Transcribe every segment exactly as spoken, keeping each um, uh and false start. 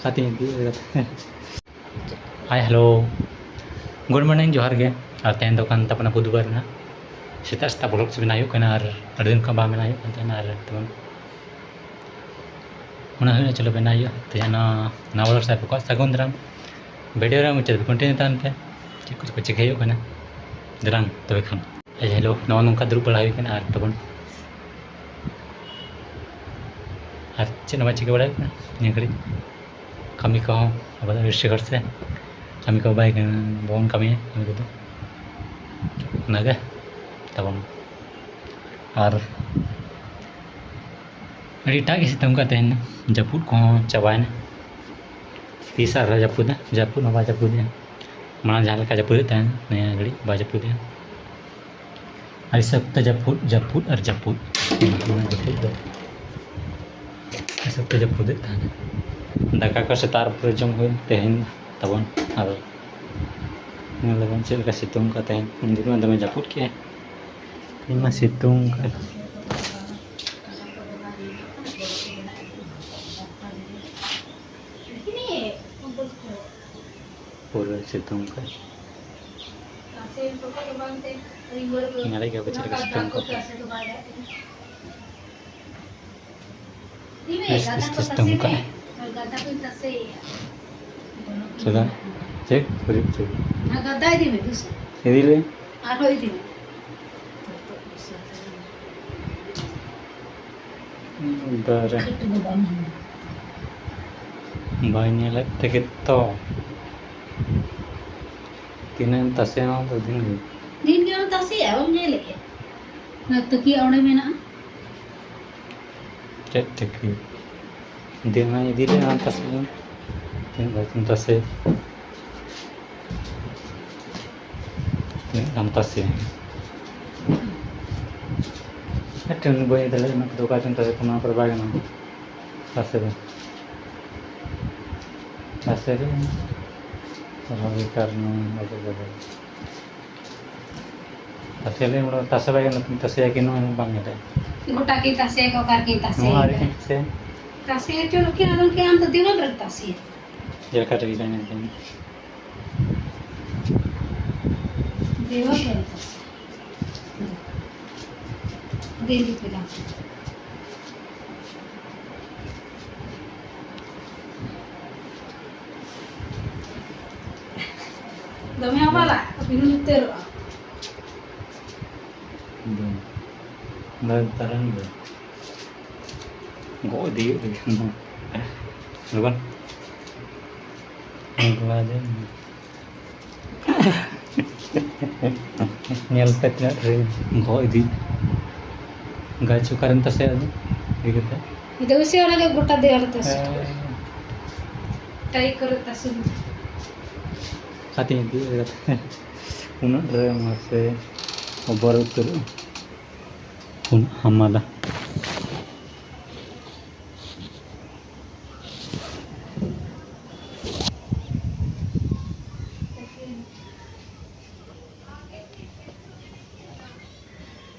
ᱠᱟᱛᱮᱧ ᱤᱫᱤ ᱠᱟᱫᱟ᱾ ᱦᱟᱭ, ᱦᱮᱞᱳ, ᱜᱩᱰ ᱢᱚᱨᱱᱤᱝ, ᱡᱚᱦᱟᱨ ᱜᱮ᱾ ᱟᱨ ᱛᱮᱦᱮᱧ ᱫᱚ ᱠᱟᱱ ᱛᱟᱵᱚᱱᱟ ᱵᱩᱫᱷᱵᱟᱨ ᱨᱮᱱᱟᱜ ᱥᱮᱛᱟᱜ ᱥᱮᱛᱟᱜ ᱵᱞᱚᱜ ᱵᱮᱱᱟᱣ ᱦᱩᱭᱩᱜ ᱠᱟᱱᱟ, ᱟᱨ ᱟᱹᱰᱤ ᱫᱤᱱ ᱠᱷᱚᱱ ᱵᱟᱝ ᱵᱮᱱᱟᱣ ᱦᱩᱭᱩᱜ ᱠᱟᱱ ᱛᱟᱦᱮᱱᱟ᱾ ᱟᱨ ᱛᱮᱢᱚᱱ ᱢᱚᱱᱮ ᱦᱩᱭᱩᱜᱼᱟ, ᱪᱚᱞᱚ ᱵᱮᱱᱟᱣ ᱦᱩᱭᱩᱜᱼᱟ᱾ ᱛᱮᱦᱮᱧ ᱱᱚᱣᱟ ᱱᱟᱣᱟ ᱵᱞᱚᱜ ᱥᱟᱶ ᱯᱮ ᱠᱚᱣᱟᱜ ᱥᱟᱹᱜᱩᱱ ᱫᱟᱨᱟᱢ᱾ ᱵᱷᱤᱰᱤᱭᱳ ᱨᱮ ᱢᱩᱪᱟᱹᱫ ᱫᱷᱟᱹᱵᱤᱡ ᱠᱚᱱᱴᱤᱱᱤᱭᱩ ᱛᱟᱦᱮᱱ ᱯᱮ, ᱪᱮᱫ ᱠᱚ ᱪᱮᱫ ᱠᱚ ᱪᱤᱠᱟᱹ ᱦᱩᱭᱩᱜ ᱠᱟᱱᱟ᱾ ᱫᱮᱞᱟᱝ ᱛᱚᱵᱮ ᱠᱷᱟᱱ᱾ ᱦᱮᱞᱳ, ᱱᱚᱜᱼᱚ ᱱᱚᱝᱠᱟ ᱫᱩᱲᱩᱵ ᱵᱟᱲᱟ ᱦᱩᱭ ᱠᱟᱱᱟ, ᱟᱨ ᱛᱟᱵᱚᱱ ᱟᱨ ᱪᱮᱫ ᱦᱚᱸ ᱵᱟᱝ ᱪᱤᱠᱟᱹ ᱵᱟᱲᱟ ᱦᱩᱭᱩᱜ ᱠᱟᱱᱟ ᱱᱤᱭᱟᱹ ᱜᱷᱟᱹᱲᱤᱡ᱾ ᱠᱟᱹᱢᱤ ᱠᱚᱦᱚᱸ ᱟᱵᱚ ᱫᱚ ᱨᱤᱥᱤᱵᱷᱟᱨ ᱥᱮ ᱠᱟᱹᱢᱤ ᱠᱚ ᱵᱟᱭ ᱵᱟᱵᱚᱱ ᱠᱟᱹᱢᱤᱭᱟ, ᱠᱟᱹᱢᱤ ᱠᱚᱫᱚ ᱚᱱᱟᱜᱮ ᱛᱟᱵᱚᱱ᱾ ᱟᱨ ᱟᱹᱰᱤ ᱮᱴᱟᱜ ᱜᱮ ᱥᱤᱛᱩᱝ ᱠᱟᱜ ᱛᱟᱦᱮᱱᱟ, ᱡᱟᱹᱯᱩᱫ ᱠᱚᱦᱚᱸ ᱪᱟᱵᱟᱭᱮᱱᱟ᱾ ᱛᱤᱥ ᱟᱨᱦᱚᱸ ᱡᱟᱹᱯᱩᱫᱟ? ᱡᱟᱹᱯᱩᱫ ᱦᱚᱸ ᱵᱟᱭ ᱡᱟᱹᱯᱩᱫᱮᱜᱼᱟ᱾ ᱢᱟᱲᱟᱝ ᱡᱟᱦᱟᱸ ᱞᱮᱠᱟ ᱡᱟᱹᱯᱩᱫᱮᱫ ᱛᱟᱦᱮᱱ, ᱱᱤᱭᱟᱹ ᱜᱷᱟᱹᱲᱤᱡ ᱵᱟᱭ ᱡᱟᱹᱯᱩᱫᱮᱜᱼᱟ᱾ ᱟᱹᱰᱤ ᱥᱚᱠᱛᱚ ᱡᱟᱹᱯᱩᱫ, ᱡᱟᱹᱯᱩᱫ ᱟᱨ ᱡᱟᱹᱯᱩᱫ᱾ ᱚᱱᱟ ᱡᱟᱹᱯᱩᱫ ᱫᱚ ᱟᱹᱰᱤ ᱥᱚᱠᱛᱚ ᱡᱟᱹᱯᱩᱫᱮᱫ ᱛᱟᱦᱮᱱᱟ᱾ ᱫᱟᱠᱟ ᱠᱚ ᱥᱮᱛᱟᱜ ᱨᱮ ᱯᱩᱨᱟᱹ ᱡᱚᱢ ᱦᱩᱭ ᱛᱮᱦᱮᱧ ᱛᱟᱵᱚᱱ᱾ ᱟᱨ ᱧᱮᱞ ᱞᱮᱵᱚᱱ ᱪᱮᱫ ᱞᱮᱠᱟ ᱥᱤᱛᱩᱝ ᱠᱟᱜ ᱛᱮᱦᱮᱧ᱾ ᱩᱱ ᱫᱤᱱ ᱢᱟ ᱫᱚᱢᱮ ᱡᱟᱹᱯᱩᱫ ᱠᱮᱜᱼᱟᱭ, ᱛᱮᱦᱮᱧ ᱢᱟ ᱥᱤᱛᱩᱝ ᱠᱟᱜᱼᱟᱭ᱾ ᱯᱩᱨᱟᱹ ᱥᱤᱛᱩᱝ ᱠᱟᱜᱼᱟᱭ᱾ ᱧᱮᱞᱮᱫ ᱜᱮᱭᱟ ᱯᱮ ᱪᱮᱫ ᱞᱮᱠᱟ ᱥᱤᱛᱩᱝ ᱠᱟᱜᱼᱟᱭ᱾ ᱵᱮᱥ, ᱵᱮᱥ, ᱵᱮᱥ ᱛᱩᱢᱠᱟ᱾ ᱪᱮᱫᱟᱜ? ᱪᱮᱫ? ᱯᱷᱩᱨᱤᱫ ᱪᱮᱫ? ᱤᱫᱤ ᱞᱮ᱾ ᱟᱨᱦᱚᱸ ᱤᱫᱤ ᱢᱮ᱾ ᱫᱟᱨᱮ᱾ ᱵᱟᱭ ᱧᱮᱞᱮᱫ ᱛᱮᱜᱮ ᱛᱚ᱾ ᱛᱤᱱᱟᱹᱜ ᱮᱢ ᱛᱟᱥᱮᱭᱟ ᱚᱱᱟ ᱫᱚ ᱫᱤᱱ ᱜᱮ᱾ ᱫᱤᱱ ᱜᱮ ᱵᱟᱢ ᱛᱟᱥᱮᱭᱟ, ᱵᱟᱢ ᱧᱮᱞᱮᱫ ᱜᱮ? ᱚᱱᱟ ᱛᱟᱹᱠᱤᱭᱟᱹ ᱚᱸᱰᱮ ᱢᱮᱱᱟᱜᱼᱟ᱾ ᱪᱮᱫ ᱛᱟᱹᱠᱤᱭᱟᱹ? ᱫᱤᱱ ᱢᱟ ᱤᱫᱤ ᱞᱮ ᱟᱢ ᱛᱟᱥᱮ ᱫᱚ᱾ ᱛᱤᱱᱟᱹᱜ ᱵᱟᱡᱮᱢ ᱛᱟᱥᱮ? ᱛᱤᱱᱟᱹᱜ ᱜᱟᱱ ᱛᱟᱥᱮ? ᱢᱤᱫᱴᱮᱱ ᱵᱟᱹᱧ ᱤᱫᱤ ᱫᱟᱲᱮᱭᱟᱜᱼᱟ, ᱚᱱᱟ ᱠᱚᱫᱚ ᱚᱠᱟ ᱪᱚᱝ ᱛᱟᱥᱮ ᱠᱚ, ᱱᱚᱣᱟ ᱠᱚᱨᱮ ᱵᱟᱭ ᱜᱟᱱᱚᱜᱼᱟ ᱛᱟᱥᱮ ᱫᱚ᱾ ᱛᱟᱥᱮ ᱫᱚ ᱟᱨᱦᱚᱸ ᱵᱮᱠᱟᱨ ᱱᱚᱣᱟ ᱵᱟᱡᱮ ᱵᱟᱡᱮ᱾ ᱛᱟᱥᱮ ᱞᱮ ᱚᱸᱰᱮ ᱛᱟᱥᱮ ᱵᱟᱭ ᱜᱟᱱᱚᱜ ᱛᱤᱧ ᱛᱟᱥᱮᱭᱟ ᱠᱤ ᱱᱚᱣᱟ ᱦᱚᱸ ᱵᱟᱝ ᱧᱮᱞᱚᱜᱼᱟ᱾ ᱜᱚᱴᱟ ᱠᱤᱱ ᱛᱟᱥᱮᱭᱟ, ᱚᱠᱟ ᱨᱮᱠᱤᱱ ᱛᱟᱥᱮᱭᱟ? ᱱᱚᱣᱟ ᱟᱹᱰᱤ ᱠᱤᱱ ᱛᱟᱥᱮᱭᱟ᱾ ᱛᱟᱥᱮ ᱦᱚᱪᱚ ᱞᱮᱠᱷᱟᱱ ᱟᱫᱚ ᱠᱤ ᱟᱢ ᱫᱚ ᱫᱤᱣᱟᱱ ᱨᱮᱢ ᱛᱟᱥᱮᱭᱟ? ᱪᱮᱫ ᱞᱮᱠᱟ ᱨᱮ ᱦᱩᱭᱩᱜᱼᱟ ᱧᱮᱞ ᱠᱚᱢ᱾ ᱫᱤᱣᱟᱱ ᱨᱮᱢ ᱛᱟᱥᱮᱭᱟ᱾ ᱫᱤᱱ ᱨᱮ ᱯᱮᱲᱟ᱾ ᱫᱚᱢᱮ ᱟᱵᱟᱞᱟ, ᱵᱤᱱ ᱩᱛᱟᱹᱨᱚᱜᱼᱟ᱾ ᱫᱚ, ᱫᱚ ᱛᱟᱨᱟᱝ ᱫᱚ᱾ ᱜᱚᱜ ᱤᱫᱤᱭᱮᱫ ᱨᱮᱜᱮ ᱠᱷᱟᱱ ᱫᱚ᱾ ᱞᱚᱜᱚᱱ᱾ ᱵᱟᱝᱞᱟ ᱫᱚ᱾ ᱧᱮᱞ ᱯᱮ ᱛᱤᱱᱟᱹᱜ ᱰᱷᱮᱨᱤᱧ ᱜᱚᱜ ᱤᱫᱤ᱾ ᱜᱟᱪᱷ ᱚᱠᱟᱨᱮᱢ ᱛᱟᱥᱮᱭᱟ ᱟᱫᱚ? ᱤᱫᱤ ᱠᱟᱛᱮ᱾ ᱫᱟᱹᱣᱥᱤ ᱚᱱᱟ ᱜᱮ ᱜᱚᱴᱟ ᱫᱮᱭᱟ ᱨᱮ ᱛᱟᱥᱮ᱾ ᱦᱮᱸ᱾ ᱴᱟᱭ ᱠᱚᱨᱮ ᱛᱟᱥᱮ᱾ ᱚᱠᱟᱛᱮᱧ ᱤᱫᱤ ᱠᱟᱫᱟ? ᱩᱱᱟᱹᱜ ᱰᱷᱮᱨ ᱢᱟᱥᱮ ᱚᱵᱚᱨ ᱩᱛᱟᱹᱨᱚᱜᱼᱟ᱾ ᱩᱱᱟᱹᱜ ᱦᱟᱢᱟᱞᱟ᱾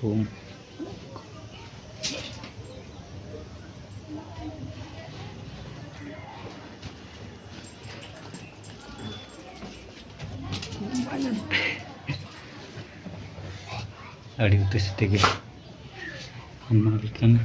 ᱩᱢ᱾ ᱟᱹᱰᱤ ᱩᱛᱤ ᱥᱩᱛᱤ ᱜᱮ ᱦᱟᱢᱟᱞ ᱠᱟᱱᱟ᱾